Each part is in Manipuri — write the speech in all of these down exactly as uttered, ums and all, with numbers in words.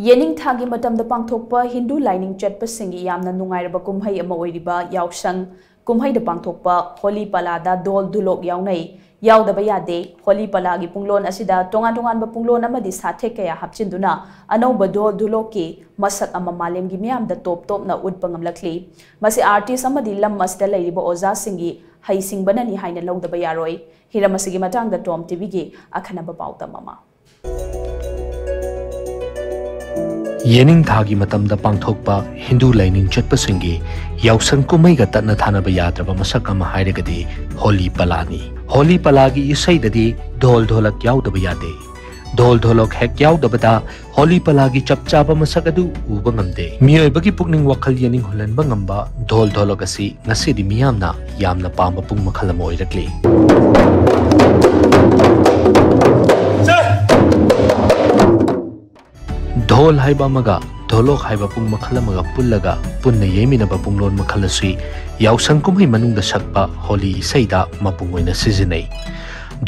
ꯌꯦꯅꯤꯡꯊꯥꯒꯤ ꯃꯇꯝꯗ ꯄꯥꯡꯊꯣꯛꯄ ꯍꯤꯟꯗꯨ ꯂꯥꯏꯅꯤꯡ ꯆꯠꯄꯁꯤꯡꯒꯤ ꯌꯥꯝꯅ ꯅꯨꯡꯉꯥꯏꯔꯕ ꯀꯨꯝꯍꯩ ꯑꯃ ꯑꯣꯏꯔꯤꯕ ꯌꯥꯎꯁꯪ ꯀꯨꯝꯍꯩꯗ ꯄꯥꯡꯊꯣꯛꯄ ꯍꯣꯂꯤ ꯄꯂꯥꯗ ꯙꯣꯜ ꯙꯨꯂꯣꯛ ꯌꯥꯎꯅꯩ꯫ ꯌꯥꯎꯗꯕ ꯌꯥꯗꯦ꯫ ꯍꯣꯂꯤ ꯄꯂꯥꯒꯤ ꯄꯨꯡꯂꯣꯟ ꯑꯁꯤꯗ ꯇꯣꯉꯥꯟ ꯇꯣꯉꯥꯟꯕ ꯄꯨꯡꯂꯣꯟ ꯑꯃꯗꯤ ꯁꯥꯊꯦꯛ ꯀꯌꯥ ꯍꯥꯞꯆꯤꯟꯗꯨꯅ ꯑꯅꯧꯕ ꯙꯣꯜ ꯙꯨꯂꯣꯛꯀꯤ ꯃꯁꯛ ꯑꯃ ꯃꯥꯂꯦꯝꯒꯤ ꯃꯤꯌꯥꯝꯗ ꯇꯣꯞ ꯇꯣꯞꯅ ꯎꯠꯄ ꯉꯝꯂꯛꯂꯤ꯫ ꯃꯁꯤ ꯑꯥꯔꯇꯤꯁ ꯑꯃꯗꯤ ꯂꯝ ꯑꯁꯤꯗ ꯂꯩꯔꯤꯕ ꯑꯣꯖꯥꯁꯤꯡꯒꯤ ꯍꯩꯁꯤꯡꯕꯅꯅꯤ ꯍꯥꯏꯅ ꯂꯧꯗꯕ ꯌꯥꯔꯣꯏ꯫ ꯍꯤꯔꯝ ꯑꯁꯤꯒꯤ ꯃꯇꯥꯡꯗ ꯇꯣꯝ ꯇꯤꯚꯤꯒꯤ ꯑꯈꯟꯅꯕ ꯄꯥꯎꯗꯝ ꯑꯃ꯫ ꯌꯦꯅꯤꯡꯊꯥꯒꯤ ꯃꯇꯝꯗ ꯄꯥꯡꯊꯣꯛꯄ ꯍꯤꯟꯗꯨ ꯂꯥꯏꯅꯤꯡ ꯆꯠꯄꯁꯤꯡꯒꯤ ꯌꯥꯎꯁꯪ ꯀꯨꯝꯍꯩꯒ ꯇꯠꯅ ꯊꯥꯅꯕ ꯌꯥꯗ꯭ꯔꯕ ꯃꯁꯛ ꯑꯃ ꯍꯥꯏꯔꯒꯗꯤ ꯍꯣꯂꯤ ꯄꯂꯥꯅꯤ꯫ ꯍꯣꯂꯤ ꯄꯂꯥꯒꯤ ꯏꯁꯩꯗꯗꯤ ꯙꯣꯜ ꯙꯣꯂꯛ ꯌꯥꯎꯗꯕ ꯌꯥꯗꯦ꯫ ꯙꯣꯜ ꯙꯣꯂꯛ ꯍꯦꯛ ꯌꯥꯎꯗꯕꯗ ꯍꯣꯂꯤ ꯄꯂꯥꯒꯤ ꯆꯞ ꯆꯥꯕ ꯃꯁꯛ ꯑꯗꯨ ꯎꯕ ꯉꯝꯗꯦ꯫ ꯃꯤꯑꯣꯏꯕꯒꯤ ꯄꯨꯛꯅꯤꯡ ꯋꯥꯈꯜ ꯌꯦꯅꯤꯡꯍꯜꯍꯟꯕ ꯉꯝꯕ ꯙꯣꯜ ꯙꯣꯂꯛ ꯑꯁꯤ ꯉꯁꯤꯗꯤ ꯃꯤꯌꯥꯝꯅ ꯌꯥꯝꯅ ꯄꯥꯝꯕ ꯄꯨꯡ ꯃꯈꯜ ꯑꯃ ꯑꯣꯏꯔꯛꯂꯤ꯫ ꯙꯣꯜ ꯍꯥꯏꯕ ꯑꯃꯒ ꯙꯣꯂꯣꯛ ꯍꯥꯏꯕ ꯄꯨꯡ ꯃꯈꯜ ꯑꯃꯒ ꯄꯨꯜꯂꯒ ꯄꯨꯟꯅ ꯌꯩꯃꯤꯟꯅꯕ ꯄꯨꯡꯂꯣꯟ ꯃꯈꯜ ꯑꯁꯤ ꯌꯥꯎꯁꯪ ꯀꯨꯝꯍꯩ ꯃꯅꯨꯡꯗ ꯁꯛꯄ ꯍꯣꯂꯤ ꯏꯁꯩꯗ ꯃꯄꯨꯡ ꯑꯣꯏꯅ ꯁꯤꯖꯤꯟꯅꯩ꯫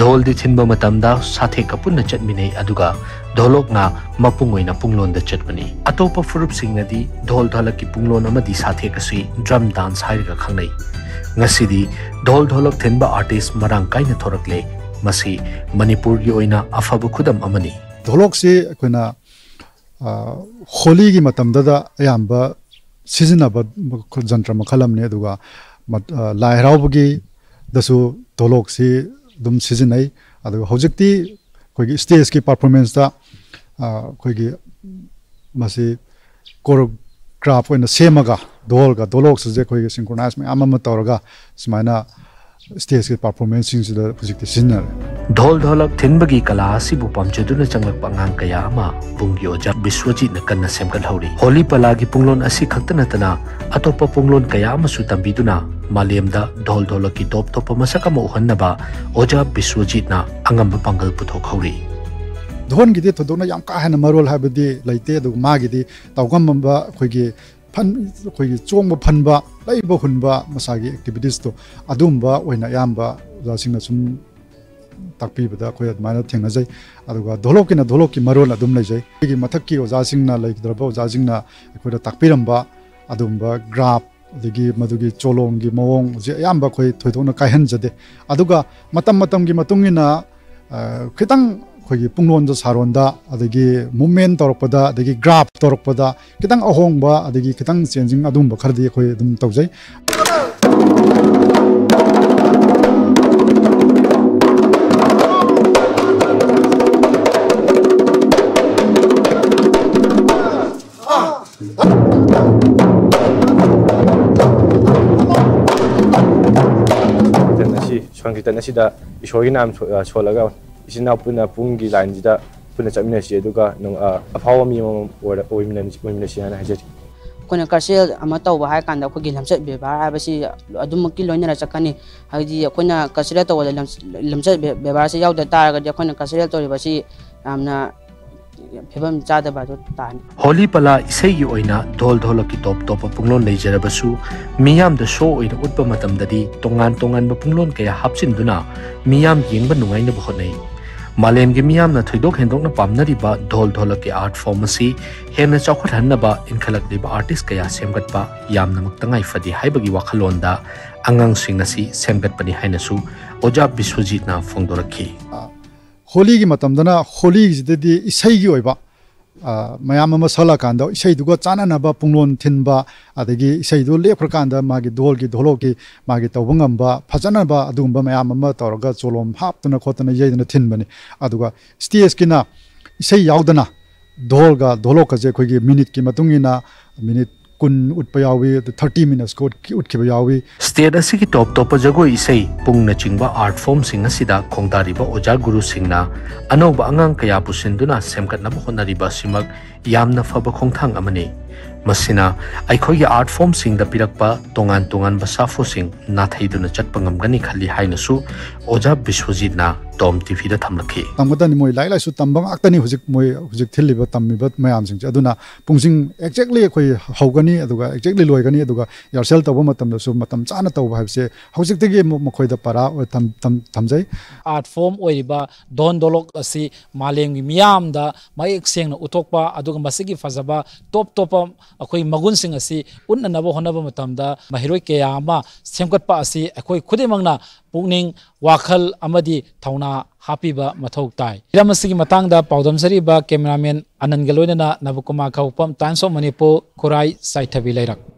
ꯙꯣꯜꯗꯤ ꯊꯤꯟꯕ ꯃꯇꯝꯗ ꯁꯥꯊꯦꯛꯀ ꯄꯨꯟꯅ ꯆꯠꯃꯤꯟꯅꯩ, ꯑꯗꯨꯒ ꯙꯣꯂꯣꯛꯅ ꯃꯄꯨꯡ ꯑꯣꯏꯅ ꯄꯨꯡꯂꯣꯟꯗ ꯆꯠꯄꯅꯤ꯫ ꯑꯇꯣꯞꯄ ꯐꯨꯔꯨꯞꯁꯤꯡꯅꯗꯤ ꯙꯣꯜ ꯙꯣꯂꯛꯀꯤ ꯄꯨꯡꯂꯣꯟ ꯑꯃꯗꯤ ꯁꯥꯊꯦꯛ ꯑꯁꯤ ꯗ꯭ꯔꯝ ꯗꯥꯟꯁ ꯍꯥꯏꯔꯒ ꯈꯪꯅꯩ꯫ ꯉꯁꯤꯗꯤ ꯙꯣꯜ ꯙꯣꯂꯛ ꯊꯤꯟꯕ ꯑꯥꯔꯇꯤꯁ ꯃꯔꯥꯡ ꯀꯥꯏꯅ ꯊꯣꯔꯛꯂꯦ꯫ ꯃꯁꯤ ꯃꯅꯤꯄꯨꯔꯒꯤ ꯑꯣꯏꯅ ꯑꯐꯕ ꯈꯨꯗꯝ ꯑꯃꯅꯤ꯫ ꯙꯣꯂꯣꯛꯁꯤ ꯑꯩꯈꯣꯏꯅ, ꯑ, ꯍꯣꯂꯤꯒꯤ ꯃꯇꯝꯗꯗ ꯑꯌꯥꯝꯕ ꯁꯤꯖꯤꯟꯅꯕ ꯖꯟꯇ꯭ꯔ ꯃꯈꯜ ꯑꯃꯅꯤ꯫ ꯑꯗꯨꯒ ꯃꯠ-, ꯑ, ꯂꯥꯏ ꯍꯔꯥꯎꯕꯒꯤꯗꯁꯨ ꯙꯣꯂꯣꯛꯁꯤ ꯑꯗꯨꯝ ꯁꯤꯖꯤꯟꯅꯩ꯫ ꯑꯗꯨꯒ ꯍꯧꯖꯤꯛꯇꯤ ꯑꯩꯈꯣꯏꯒꯤ ꯁ꯭ꯇꯦꯖꯀꯤ ꯄꯔꯐꯣꯔꯃꯦꯟꯁꯇ, ꯑ, ꯑꯩꯈꯣꯏꯒꯤ ꯃꯁꯤ ꯀꯣꯔꯣꯒ꯭ꯔꯥꯐ ꯑꯣꯏꯅ ꯁꯦꯝꯃꯒ ꯙꯣꯜꯒ ꯙꯣꯂꯣꯛꯁꯤꯁꯦ ꯑꯩꯈꯣꯏꯒꯤ ꯁꯤꯡꯀ꯭ꯔꯣꯅꯥꯏꯁ ꯃꯌꯥꯝ ꯑꯃ ꯇꯧꯔꯒ ꯁꯨꯃꯥꯏꯅ ꯁ꯭ꯇꯦꯖꯀꯤ ꯄꯔꯐꯣꯔꯃꯦꯟꯁꯁꯤꯡꯁꯤꯗ ꯍꯧꯖꯤꯛꯇꯤ ꯁꯤꯖꯤꯟꯅꯔꯦ꯫ ꯙꯣꯜ ꯙꯣꯂꯛ ꯊꯤꯟꯕꯒꯤ ꯀꯂꯥ ꯑꯁꯤꯕꯨ ꯄꯥꯝꯖꯗꯨꯅ ꯆꯪꯂꯛꯄ ꯑꯉꯥꯡ ꯀꯌꯥ ꯑꯃ ꯄꯨꯡꯒꯤ ꯑꯣꯖꯥ ꯕꯤꯁ꯭ꯋꯖꯤꯠꯅ ꯀꯟꯅ ꯁꯦꯝꯒꯠꯍꯧꯔꯤ꯫ ꯍꯣꯂꯤ ꯄꯂꯥꯒꯤ ꯄꯨꯡꯂꯣꯟ ꯑꯁꯤ ꯈꯛꯇ ꯅꯠꯇꯅ ꯑꯇꯣꯞꯄ ꯄꯨꯡꯂꯣꯟ ꯀꯌꯥ ꯑꯃꯁꯨ ꯇꯝꯕꯤꯗꯨꯅ ꯃꯥꯂꯦꯝꯗ ꯙꯣꯜ ꯙꯣꯂꯛꯀꯤ ꯇꯣꯞ ꯇꯣꯞꯄ ꯃꯁꯛ ꯑꯃ ꯎꯍꯟꯅꯕ ꯑꯣꯖꯥ ꯕꯤꯁ꯭ꯋꯖꯤꯠꯅ ꯑꯉꯝꯕ ꯄꯥꯡꯒꯜ ꯄꯨꯊꯣꯛꯍꯧꯔꯤ꯫ ꯙꯣꯟꯒꯤꯗꯤ ꯊꯣꯏꯗꯣꯛꯅ ꯌꯥꯝ ꯀꯥ ꯍꯦꯟꯅ ꯃꯔꯣꯜ ꯍꯥꯏꯕꯗꯤ ꯂꯩꯇꯦ, ꯑꯗꯨꯒ ꯃꯥꯒꯤꯗꯤ ꯇꯧꯉꯝꯕ ꯑꯩꯈꯣꯏꯒꯤ ꯐꯟ-, ꯑꯩꯈꯣꯏꯒꯤ ꯆꯣꯡꯕ ꯐꯟꯕ, ꯂꯩꯕ ꯍꯨꯟꯕ, ꯃꯁꯥꯒꯤ ꯑꯦꯛꯇꯤꯚꯤꯇꯤꯁꯇꯣ ꯑꯗꯨꯝꯕ ꯑꯣꯏꯅ ꯑꯌꯥꯝꯕ ꯑꯣꯖꯥꯁꯤꯡꯅ ꯁꯨꯝ ꯇꯥꯛꯄꯤꯕꯗ ꯑꯩꯈꯣꯏ ꯑꯗꯨꯃꯥꯏꯅ ꯊꯦꯡꯅꯖꯩ꯫ ꯑꯗꯨꯒ ꯙꯣꯂꯣꯛꯀꯤꯅ ꯙꯣꯂꯣꯛꯀꯤ ꯃꯔꯣꯜ ꯑꯗꯨꯝ ꯂꯩꯖꯩ꯫ ꯑꯩꯒꯤ ꯃꯊꯛꯀꯤ ꯑꯣꯖꯥꯁꯤꯡꯅ, ꯂꯩꯈꯤꯗ꯭ꯔꯕ ꯑꯣꯖꯥꯁꯤꯡꯅ ꯑꯩꯈꯣꯏꯗ ꯇꯥꯛꯄꯤꯔꯝꯕ ꯑꯗꯨꯒꯨꯝꯕ ꯒ꯭ꯔꯥꯐ, ꯑꯗꯒꯤ ꯃꯗꯨꯒꯤ ꯆꯣꯂꯣꯝꯒꯤ ꯃꯑꯣꯡꯁꯦ ꯑꯌꯥꯝꯕ ꯑꯩꯈꯣꯏ ꯊꯣꯏꯗꯣꯛꯅ ꯀꯥꯏꯍꯟꯖꯗꯦ꯫ ꯑꯗꯨꯒ ꯃꯇꯝ ꯃꯇꯝꯒꯤ ꯃꯇꯨꯡ ꯏꯟꯅ, ꯑ, ꯈꯤꯇꯪ ꯑꯩꯈꯣꯏꯒꯤ ꯄꯨꯡꯂꯣꯟꯗ ꯁꯥꯔꯣꯟꯗ, ꯑꯗꯒꯤ ꯃꯨꯞꯃꯦꯟ ꯇꯧꯔꯛꯄꯗ, ꯑꯗꯒꯤ ꯒ꯭ꯔꯥꯐ ꯇꯧꯔꯛꯄꯗ ꯈꯤꯇꯪ ꯑꯍꯣꯡꯕ, ꯑꯗꯒꯤ ꯈꯤꯇꯪ ꯆꯦꯟꯖꯤꯡ ꯑꯗꯨꯒꯨꯝꯕ ꯈꯔꯗꯤ ꯑꯩꯈꯣꯏ ꯑꯗꯨꯝ ꯇꯧꯖꯩ꯫ ꯁꯪꯀꯤꯔꯇꯟ ꯑꯁꯤ, ꯁꯪꯀꯤꯔꯇꯟ ꯑꯁꯤꯗ ꯏꯁꯣꯔꯒꯤ ꯅꯥꯝ ꯁꯣ-, ꯑ, ꯁꯣꯜꯂꯒ ꯏꯆꯤꯟ ꯏꯅꯥꯎ ꯄꯨꯟꯅ ꯄꯨꯡꯒꯤ ꯂꯥꯏꯟꯁꯤꯗ ꯄꯨꯟꯅ ꯆꯠꯃꯤꯟꯅꯁꯤ, ꯑꯗꯨꯒ ꯅꯨꯡ-, ꯑ, ꯑꯐꯥꯎꯕ ꯃꯤ ꯑꯃꯃꯝ ꯑꯣꯏꯔ-, ꯑꯣꯏꯃꯤꯟꯅ-, ꯑꯣꯏꯃꯤꯟꯅꯁꯤ ꯍꯥꯏꯅ ꯍꯥꯏꯖꯔꯤ꯫ ꯑꯩꯈꯣꯏꯅ cultural ꯑꯃ ꯇꯧꯕ ꯍꯥꯏ ꯀꯥꯟꯗ ꯑꯩꯈꯣꯏꯒꯤ ꯂꯝꯆꯠ ꯕꯦꯕꯥꯔ ꯍꯥꯏꯕꯁꯤ ꯑꯗꯨꯃꯛꯀꯤ ꯂꯣꯏꯅꯔ ꯆꯠꯀꯅꯤ꯫ ꯍꯥꯏꯗꯤ ꯑꯩꯈꯣꯏꯅ cultural ꯇꯧꯕꯗ ꯂꯝ-, ꯂꯝꯆꯠ ꯕꯦ-, ꯕꯦꯕꯥꯔꯁꯤ ꯌꯥꯎꯗ ꯇꯥꯔꯒꯗꯤ ꯑꯩꯈꯣꯏꯅ cultural ꯇꯧꯔꯤꯕꯁꯤ ꯌꯥꯝꯅ ꯐꯤꯕꯝ ꯆꯥꯗꯕ ꯑꯗꯨ ꯇꯥꯔꯅꯤ꯫ ꯍꯣꯂꯤ ꯄꯂꯥ ꯏꯁꯩꯒꯤ ꯑꯣꯏꯅ ꯙꯣꯜ ꯙꯣꯂꯛꯀꯤ ꯇꯣꯞ ꯇꯣꯞꯄ ꯄꯨꯡꯂꯣꯟ ꯂꯩꯖꯔꯕꯁꯨ, ꯃꯤꯌꯥꯝꯗ ꯁꯣ ꯑꯣꯏꯅ ꯎꯠꯄ ꯃꯇꯝꯗꯗꯤ ꯇꯣꯉꯥꯟ ꯇꯣꯉꯥꯟꯕ ꯄꯨꯡꯂꯣꯟ ꯀꯌꯥ ꯍꯥꯞꯆꯤꯟꯗꯨꯅ ꯃꯤꯌꯥꯝ ꯌꯦꯡꯕ ꯅꯨꯡꯉꯥꯏꯅꯕ ꯍꯣꯠꯅꯩ꯫ ꯃꯥꯂꯦꯝꯒꯤ ꯃꯤꯌꯥꯝꯅ ꯊꯣꯏꯗꯣꯛ ꯍꯦꯟꯗꯣꯛꯅ ꯄꯥꯝꯅꯔꯤꯕ ꯙꯣꯜ ꯙꯣꯂꯛꯀꯤ art form ꯑꯁꯤ ꯍꯦꯟꯅ ꯆꯥꯎꯈꯠꯍꯟꯅꯕ ꯏꯟꯈꯠꯂꯛꯂꯤꯕ artist ꯀꯌꯥ ꯁꯦꯝꯒꯠꯄ ꯌꯥꯝꯅꯃꯛ ꯇꯉꯥꯏ ꯐꯗꯦ ꯍꯥꯏꯕꯒꯤ ꯋꯥꯈꯜꯂꯣꯟꯗ ꯑꯉꯥꯡꯁꯤꯡ ꯑꯁꯤ ꯁꯦꯝꯒꯠꯄꯅꯤ ꯍꯥꯏꯅꯁꯨ ꯑꯣꯖꯥ ꯕꯤꯁ꯭ꯋꯖꯤꯠꯅ ꯐꯣꯡꯗꯣꯔꯛꯈꯤ꯫ ꯍꯣꯂꯤꯒꯤ ꯃꯇꯝꯗꯅ ꯍꯣꯂꯤꯁꯤꯗꯗꯤ ꯏꯁꯩꯒꯤ ꯑꯣꯏꯕ, ꯑ, ꯃꯌꯥꯝ ꯑꯃ ꯁꯛꯂꯀꯥꯟꯗ ꯏꯁꯩꯗꯨꯒ ꯆꯥꯟꯅꯅꯕ ꯄꯨꯡꯂꯣꯟ ꯊꯤꯟꯕ, ꯑꯗꯒꯤ ꯏꯁꯩꯗꯨ ꯂꯦꯞꯈ꯭ꯔꯀꯥꯟꯗ ꯃꯥꯒꯤ ꯙꯣꯜꯒꯤ, ꯙꯣꯂꯣꯛꯀꯤ ꯃꯥꯒꯤ ꯇꯧꯕ ꯉꯝꯕ ꯐꯖꯅꯕ ꯑꯗꯨꯒꯨꯝꯕ ꯃꯌꯥꯝ ꯑꯃ ꯇꯧꯔꯒ ꯆꯣꯂꯣꯝ ꯍꯥꯞꯇꯅ ꯈꯣꯠꯇꯅ ꯌꯩꯗꯅ ꯊꯤꯟꯕꯅꯤ꯫ ꯑꯗꯨꯒ stageꯀꯤꯅ ꯏꯁꯩ ꯌꯥꯎꯗꯅ ꯙꯣꯜꯒ ꯙꯣꯂꯣꯛꯀꯁꯦ ꯑꯩꯈꯣꯏꯒꯤ minute ꯀꯤ ꯃꯇꯨꯡ ꯏꯟꯅ minute ꯀꯨꯟ ꯎꯠꯄ ꯌꯥꯎꯏ, ꯑꯗꯨ thirty minutes ꯀ ꯎꯠꯈꯤ-, ꯎꯠꯈꯤꯕ ꯌꯥꯎꯏ꯫ State ꯑꯁꯤꯒꯤ ꯇꯣꯞ ꯇꯣꯞꯄ ꯖꯒꯣꯏ ꯏꯁꯩ ꯄꯨꯡꯅꯆꯤꯡꯕ art form ꯁꯤꯡ ꯑꯁꯤꯗ ꯈꯣꯡꯗꯥꯔꯤꯕ ꯑꯣꯖꯥ ꯒꯨꯔꯨꯁꯤꯡꯅ ꯑꯅꯧꯕ ꯑꯉꯥꯡ ꯀꯌꯥ ꯄꯨꯁꯤꯟꯗꯨꯅ ꯁꯦꯝꯒꯠꯅꯕ ꯍꯣꯠꯅꯔꯤꯕ ꯑꯁꯤꯃꯛ ꯌꯥꯝꯅ ꯐꯕ ꯈꯣꯡꯊꯥꯡ ꯑꯃꯅꯤ꯫ ꯃꯁꯤꯅ ꯑꯩꯈꯣꯏꯒꯤ art formꯁꯤꯡꯗ ꯄꯤꯔꯛꯄ ꯇꯣꯉꯥꯟ ꯇꯣꯉꯥꯟꯕ ꯁꯥꯐꯨꯁꯤꯡ ꯅꯥꯊꯩꯗꯨꯅ ꯆꯠꯄ ꯉꯝꯒꯅꯤ ꯈꯜꯂꯤ ꯍꯥꯏꯅꯁꯨ ꯑꯣꯖꯥ ꯕꯤꯁ꯭ꯋꯖꯤꯠꯅ ꯇꯣꯝ ꯇꯤꯚꯤꯗ ꯊꯝꯂꯛꯈꯤ꯫ ꯇꯝꯒꯗꯕꯅꯤ꯫ ꯃꯣꯏ ꯂꯥꯏꯔꯤꯛ ꯂꯥꯏꯁꯨ ꯇꯝꯕ ꯉꯥꯛꯇꯅꯤ ꯍꯧꯖꯤꯛ ꯃꯣꯏ ꯍꯧꯖꯤꯛ ꯊꯤꯜꯂꯤꯕ ꯇꯝꯃꯤꯕ ꯃꯌꯥꯝꯁꯤꯡꯁꯦ꯫ ꯑꯗꯨꯅ ꯄꯨꯡꯁꯤꯡ exactly ꯑꯩꯈꯣꯏ ꯍꯧꯒꯅꯤ, ꯑꯗꯨꯒ exactly ꯂꯣꯏꯒꯅꯤ, ꯑꯗꯨꯒ rehearsal ꯇꯧꯕ ꯃꯇꯝꯗꯁꯨ ꯃꯇꯝ ꯆꯥꯅ ꯇꯧꯕ ꯍꯥꯏꯕꯁꯦ ꯍꯧꯖꯤꯛꯇꯒꯤ ꯑꯃꯨꯛ ꯃꯈꯣꯏꯗ ꯄꯔꯥ ꯑꯣꯏ-, ꯊꯝ-, ꯊꯝ-, ꯊꯝꯖꯩ꯫ Art form ꯑꯣꯏꯔꯤꯕ ꯙꯣꯟ ꯙꯣꯂꯣꯛ ꯑꯁꯤ ꯃꯥꯂꯦꯝꯒꯤ ꯃꯤꯌꯥꯝꯗ ꯃꯌꯦꯛ ꯁꯦꯡꯅ ꯎꯠꯊꯣꯛꯄ, ꯑꯗꯨꯒ ꯃꯁꯤꯒꯤ ꯐꯖꯕ ꯇꯣꯞ ꯇꯣꯞꯄ ꯑꯩꯈꯣꯏ ꯃꯒꯨꯟꯁꯤꯡ ꯑꯁꯤ ꯎꯠꯅꯅꯕ ꯍꯣꯠꯅꯕ ꯃꯇꯝꯗ ꯃꯍꯩꯔꯣꯏ ꯀꯌꯥ ꯑꯃ ꯁꯦꯝꯒꯠꯄ ꯑꯁꯤ ꯑꯩꯈꯣꯏ ꯈꯨꯗꯤꯡꯃꯛꯅ ꯄꯨꯛꯅꯤꯡ, ꯋꯥꯈꯜ ꯑꯃꯗꯤ ꯊꯧꯅꯥ ꯍꯥꯞꯄꯤꯕ ꯃꯊꯧ ꯇꯥꯏ꯫ ꯍꯤꯔꯝ ꯑꯁꯤꯒꯤ ꯃꯇꯥꯡꯗ ꯄꯥꯎꯗꯝꯖꯔꯤꯕ cameraman ꯑꯅꯟꯒ ꯂꯣꯏꯅꯅ ꯅꯕꯀꯨꯃꯥꯔ ꯈꯧꯄꯝ, Times of Manipur, ꯈꯨꯔꯥꯏ, ꯆꯥꯏꯊꯕꯤ ꯂꯩꯔꯛ꯫